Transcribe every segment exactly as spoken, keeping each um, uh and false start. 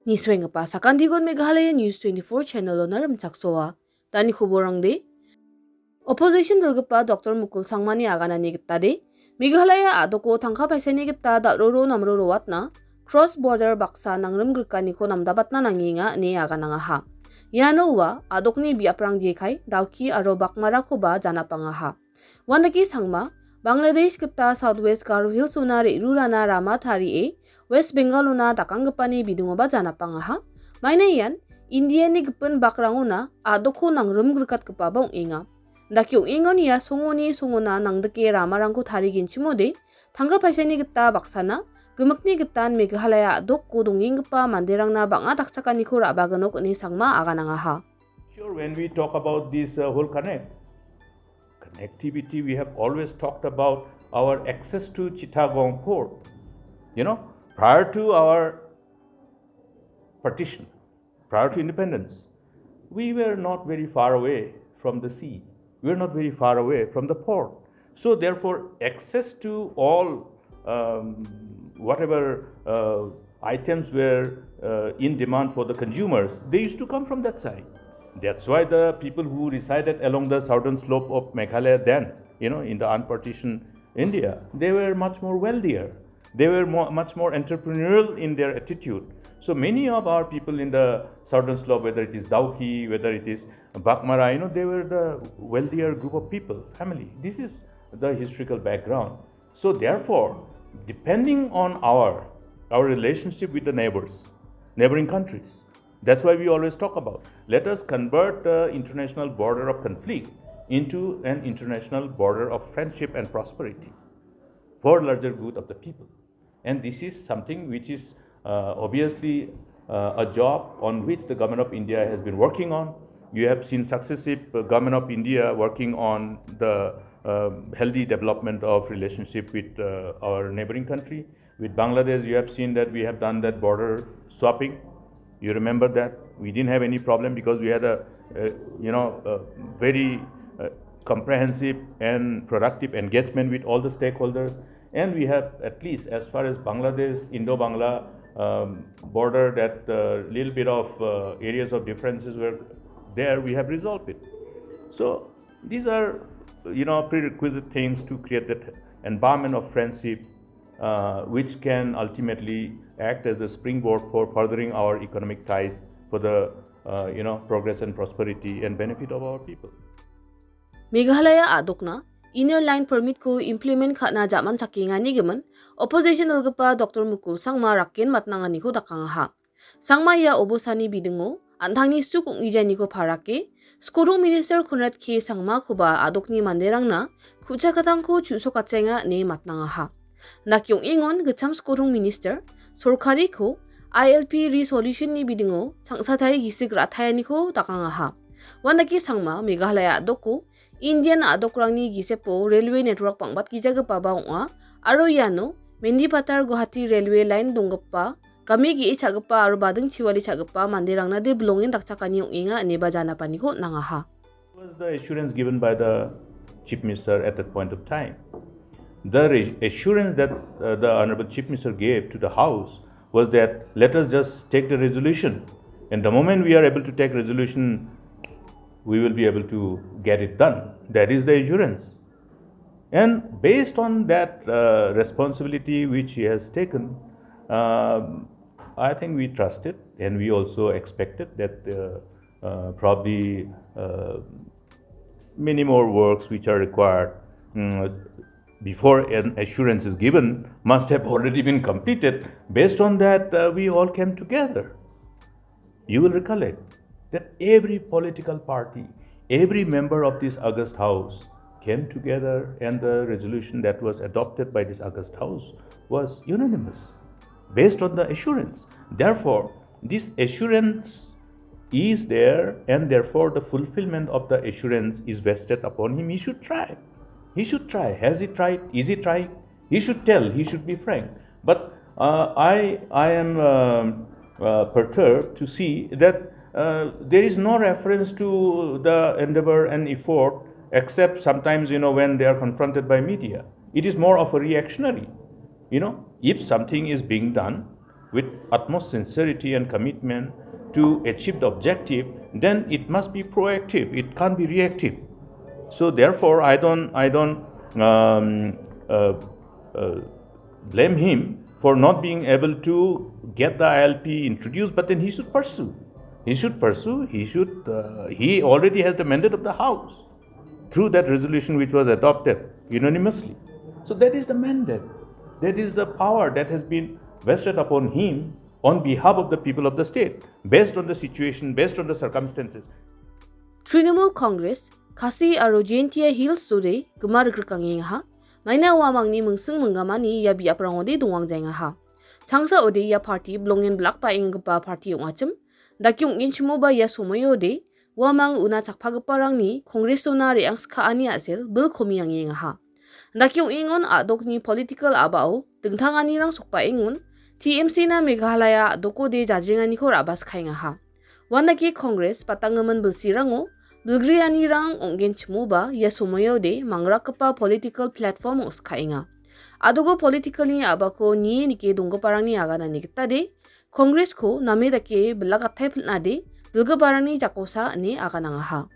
Nisuenggipa sakantikon Meghalaya News twenty-four channel-ona rimchaksoa. Dani koborangde. Opposition dilgipa Doctor Mukul Sangmani aganani gitade, Meghalaya a·doko tangka paisani gita dal·roro namro roatna cross border baksa nangrim grikaniko namdabatna nangenga ine aganangaha. Iano ua a·dokni biaprang jekai, Dauki aro Bakmarakoba janapangaha. Uandake Sangma, Bangladesh gita South West Garo Hills-ona re·rurana rama tarie West Bengal-ona dakanggipani bidingoba janapangaha. Maina ian Indiani gipin bakrangona a·dokko nangrim grikatgipaba ong·enga. Dake ong·engon ia songoni songona nangdike ramarangko tarigenchimode, tangka paisani gita baksana, gimikni gitan Meghalaya a·doko dongenggipa manderangna bang·a dakchakaniko ra·baginok ine Sangma aganangaha. Sure, when we talk about this uh, whole connect, connectivity, we have always talked about our access to Chittagong port. You know, prior to our partition, prior to independence, we were not very far away from the sea. We were not very far away from the port. So therefore, access to all um, whatever uh, items were uh, in demand for the consumers, they used to come from that side. That's why the people who resided along the southern slope of Meghalaya then, you know, in the unpartitioned India, they were much more wealthier. They were more, much more entrepreneurial in their attitude. So many of our people in the southern slope, whether it is Dauki, whether it is Bakmara, you know, they were the wealthier group of people, family. This is the historical background. So therefore, depending on our, our relationship with the neighbors, neighboring countries, that's why we always talk about, let us convert the international border of conflict into an international border of friendship and prosperity for larger good of the people. And this is something which is uh, obviously uh, a job on which the Government of India has been working on. You have seen successive uh, Government of India working on the uh, healthy development of relationship with uh, our neighboring country. With Bangladesh, you have seen that we have done that border swapping. You remember that? We didn't have any problem because we had a, a you know, a very uh, comprehensive and productive engagement with all the stakeholders. And we have, at least as far as Bangladesh, Indo-Bangla um, border, that uh, little bit of uh, areas of differences were there, we have resolved it. So these are, you know, prerequisite things to create that environment of friendship, uh, which can ultimately act as a springboard for furthering our economic ties for the, uh, you know, progress and prosperity and benefit of our people. Meghalaya a·dokna Inner Line Permit-ko implement ka·na ja·manchakenganigimin opposition dilgipa Doctor Mukul Sangma rakken matnanganiko dakangaha. Sangma ia obosani bidingo an·tangni suk ong·gijaniko parake, Skorong Minister Conrad K Sangmakoba a·dokni manderangna ku·chakatangko chu·sokatjaenga ine matnangaha. Dake ong·engon gitcham Skorong Minister sorkariko I L P resolution-ni bidingo changsatai gisik ra·taenganiko dakangaha. Uandake Sangma Meghalaya a·doko Indian a·dokrangni gisepo railway network bang·batgijagipaba ong·a aro iano Mendipatar Guwahati railway line donggipa, game ge·e cha·gipa aro bading chiwali cha·gipa manderangna de bilongen dakchakani ong·enga ineba janapaniko on·angaha. Was the assurance given by the Chief Minister at that point of time? The re- assurance that uh, the Honorable Chief Minister gave to the House was that let us just take the resolution, and the moment we are able to take resolution, we will be able to get it done. That is the assurance. And based on that uh, responsibility which he has taken, um, I think we trusted and we also expected that uh, uh, probably uh, many more works which are required mm, before an assurance is given must have already been completed. Based on that, uh, we all came together. You will recollect that every political party, every member of this August House came together, and the resolution that was adopted by this August House was unanimous based on the assurance. Therefore, this assurance is there, and therefore the fulfillment of the assurance is vested upon him. He should try. He should try. Has he tried? Is he trying? He should tell, he should be frank. But uh, I, I am um uh, perturbed to see that uh, there is no reference to the endeavor and effort except sometimes, you know, when they are confronted by media. It is more of a reactionary. You know, if something is being done, with utmost sincerity and commitment to achieve the objective, then it must be proactive. It can't be reactive. So therefore, I don't, I don't um, uh, uh, blame him for not being able to get the I L P introduced, but then he should pursue. He should pursue. He should. Uh, he already has the mandate of the House through that resolution which was adopted unanimously. So that is the mandate. That is the power that has been vested upon him on behalf of the people of the state, based on the situation, based on the circumstances. Trinamool Congress, Khasi aro Jaintia Hills Sode, gima rikrikangengha. Maina uamangni mingsing minggamani ia biaprangode dongangjaengaha. Changsa ode ia party blongen blak baenggipa party ong·achim. Dake ong·enchimoba ia somoiode uamang una chakpagiparangni Congressona re·angskaani a·sel bilkomiangengaha. Dake ong·engon a·dokni political a·bao dingtanganirang sokbaengon T M C-na Meghalaya a·dokode jajrenganiko ra·baskaengaha. Uandake Congress batanggimin bilsirango bilgrianirang ong·genchimoba ia somoiode mangrakgipa political platform ong·skaenga. A·dogo politicalni a·bako nie nike donggiparangni aganani gitade Congress-ko name dake bilagatai pilnade dilgiparangni jakosa ine aganangaha.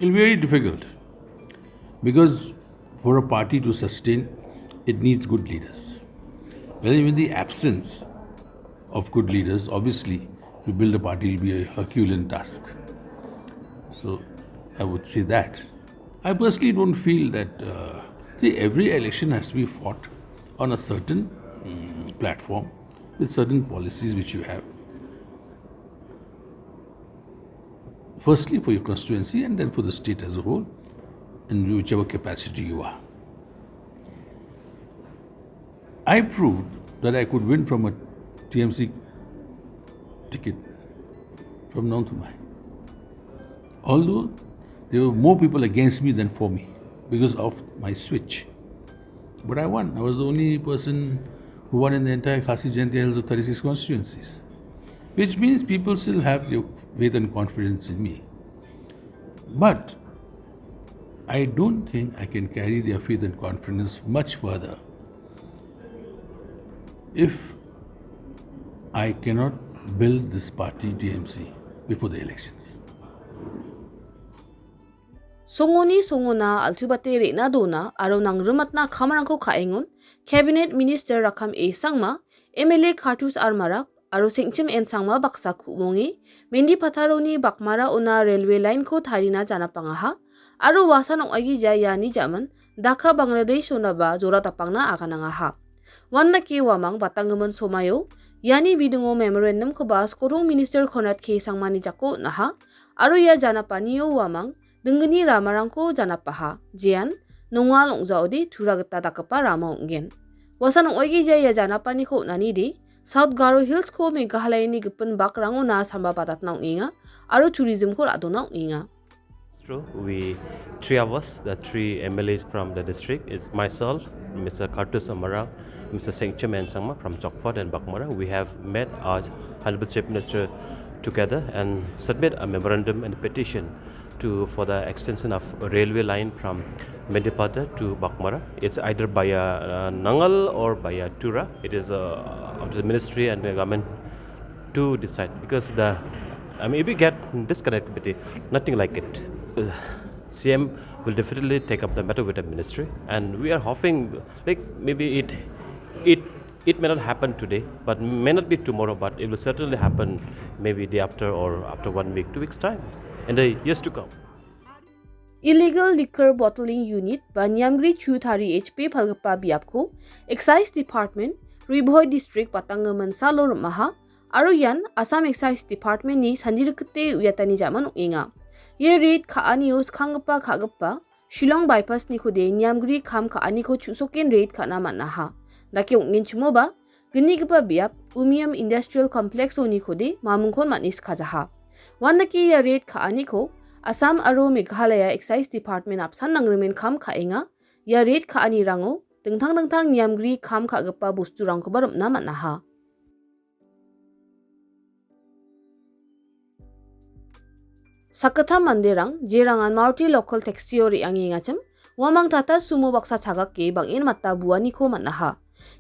It'll be very difficult because for a party to sustain, it needs good leaders. Well, even the absence of good leaders, obviously, to build a party will be a Herculean task. So I would say that. I personally don't feel that, uh, see, every election has to be fought on a certain mm, platform with certain policies which you have. Firstly, for your constituency and then for the state as a whole, in whichever capacity you are. I proved that I could win from a T M C ticket from Nongthymmai. Although there were more people against me than for me because of my switch. But I won. I was the only person who won in the entire Khasi Jaintia Hills of thirty-six constituencies, which means people still have their faith and confidence in me. But I don't think I can carry their faith and confidence much further if I cannot build this party T M C before the elections. Songoni songona alchubate re·na dona aro nangrimatna kamrangko ka·engon Cabinet Minister Rakkam A Sangma, M L A Kartus R Marak aro Sengchim N Sangma baksa ku·monge Mendi Pataroni Bakmara ona railway line-ko tarina janapangaha aro wasan ong·aigija iani jaman Dhaka Bangladesh onaba jora dapangna aganangaha. Uandake uamang batanggimin somaio iani bidingo memorandum-koba Skorong Minister Conrad K Sangmani jako on·aha aro ia janapanio uamang dinggni ramarangko janapaha, jean nongal ong·jaode tura gita dakgipa rama ong·gen. Wasan ong·aigija ia janapaniko on·anide South Garo Hills-ko Meghalayani gipin bakrangona samba badatna ong·enga aro tourism-ko ra·dona ong·enga. True. We, three of us, the three M L As from the district, is myself, Mister Kartus Amara, Mister Sengchim N Sangma from Chokphot and Bakmara. We have met our Honorable Chief Minister together and submit a memorandum and petition to, for the extension of railway line from Mendipata to Bakmara. It's either by a, uh, Nangal or by a Tura. It is, uh, up to the ministry and the government to decide, because the, I mean, if we get disconnectivity, nothing like it. Uh, C M will definitely take up the matter with the ministry, and we are hoping, like, maybe it, it, it may not happen today, but may not be tomorrow, but it will certainly happen maybe day after or after one week, two weeks time, in the years to come. Illegal Liquor Bottling Unit ba niamgri chu tari H P palgipa biapko Excise Department, Ri Bhoi District batanggimin salo rim·aha aro ian Assam Excise Department-ni sandirikgite uiatani jaman ong·enga. Ia raid ka·anio skanggipa ka·gipa Shillong Bypass-nikode niamgri kam ka·aniko chu·soken raid ka·na man·aha. Dake ong·genchimoba, gnigipa biap Umiam Industrial Complex-onikode mamingkon man·e skajaha. Uandake ia raid ka·aniko Assam aro Meghalaya Excise Department apsan nangrimen kam ka·enga. Ia raid ka·anirango dingtang dingtang niamgri kam ka·gipa bosturangkoba rim·na man·aha. Sakgittam manderang, jerangan Maruti local taxi-o re·angengachim, uamang Tata Sumo baksa chagake bang·en mata buaniko man·aha.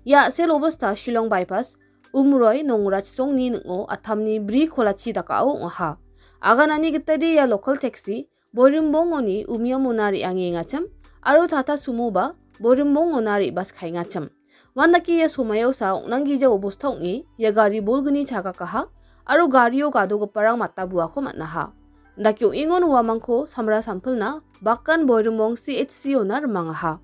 Ia a·sel obosta Shillong Bypass, Umroi Nongrachsongni ning·o atamni bri kolachi dakao ong·aha. Aganani gitade ia local taxi Boirimbongoni umiamona re·angengachim aro Tata Sumoba Boirimbongona re·baskaengachim. Uandake ia somaiosa ong·nanggija obosta ong·e ia gari bolgni chagakaha aro gario gadogiparang mata buako man·aha. Indake ong·engon uamangko samra sampilna Bakan Boirimbong C H C-ona rimangaha.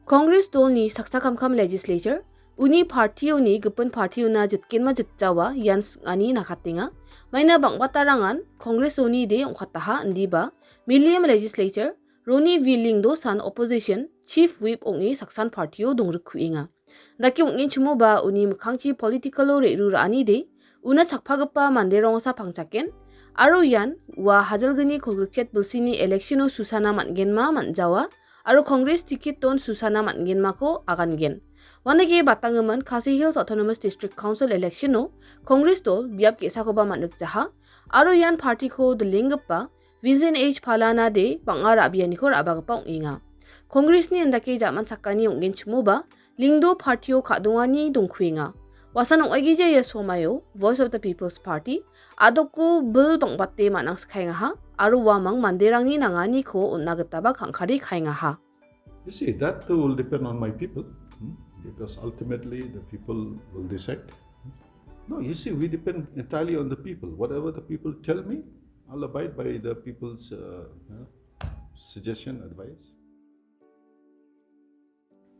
Congress dolni saksa kamkam legislature, uni partioni gipin partiona jitgenma jitjawa ian sing·ani nakatenga. Maina bang·batarangan Congress dolnide ong·kataha indiba, Milliam legislature, Roni V Lyngdoh san opposition chief whip ong·e saksan partio dongrikkuenga. Dake ong·enchimoba uni mikkangchi politikalo re·ruraanide una chakpagipa manderangosa pangchaken, aro ian ua hajalgni kolgrikchet bilsini electiono susana man·genma man·jawa, aro Congress ticket-on susana man·genmako agangen. Uandake batanggimin Khasi Hills Autonomous District Council electiono Congress dol biap ge·sakoba man·rikjaha, aro ian partiko dilenggipa Vision H Palanade bang·a ra·bianiko ra·bagipa ong·enga. Congressni indake ja·man sakani ong·genchimoba Lyngdoh partio ka·dongani dongkuenga. Uasan ong·aigija ia somaio Voice of the People's Party, a·doko bil bang·bate man·angskaengaha aro uamang manderangni nanganiko on·na gitaba kang·kari kaengaha. You see, that too will depend on my people, hmm? Because ultimately the people will decide. No, you see, we depend entirely on the people. Whatever the people tell me, I'll abide by the people's, uh, uh, suggestion, advice.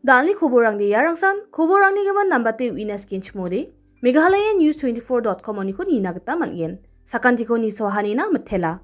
Dalni koborangde iarangsan, koborangni gimin nambate uina skenchimode, Meghalaya News twenty-four dot com oniko nina gita man·gen. Sakantiko nisoahanina mitela.